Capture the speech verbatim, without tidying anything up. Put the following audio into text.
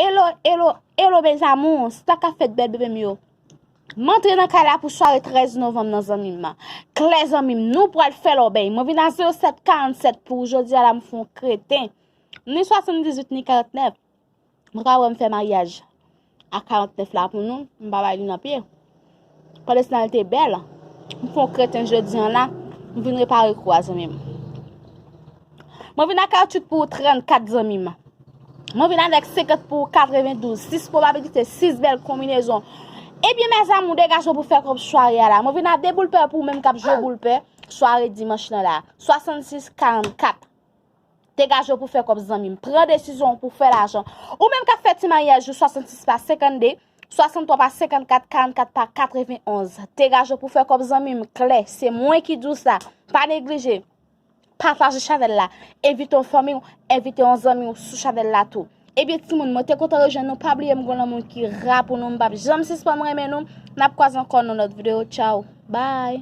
Hello, hello, hello, mes amours. Sa k ap fèt, bèl bebe m yo? M antre nan kay la pou sware trèz novanm nan, zanmi m. Klè, zanmi m, nou pral fè lòbèy. Mwen vin a zewo sèt karant sèt pou jodi a la, m fè yon kreten. Ni swasanndizuit, ni karantnèf. Mwen ka wè m fè maryaj a karantnèf la pou nou, m pa bay li nan pye. Pandan se tan l te bèl, m fè yon kreten jodi an la, m vin repare kou a, zanmi m. Mwen vin ak karantwit pou trannkat, zanmi m. Mwen vin avèk senkant pou katrevendouz, sis pwobabilite, sis bèl konbinezon. Ebyen, mes amours, degaje w pou fè kòb sware a la. Mwen vin ak de boul pè pou ou menm k ap jwe boul pè, sware dimanch lan la. Swasannsis karannkat. Degaje w pou fè kòb, zanmi m. Pran desizyon w pou fè lajan. Ou menm k ap fè ti maryaj ou, swasannsis pa senkannde, swasanntwa pa senkannkat, karannkat pa katrevenonz. Degaje w pou fè kòb, zanmi m. Klè, se mwen ki di w sa. Pa neglije. Pataje chanèl la. Envite yon fanmi w, envite yon zanmi w sou chanèl la tou. Ebyen, timoun, mwen te kontan rejwenn nou. Pa bliye m gon lanmou ki ra pou nou. M p ap janm sispann renmen nou. N ap kwaze ankò nan lòt videyo. Tchaw. Bye.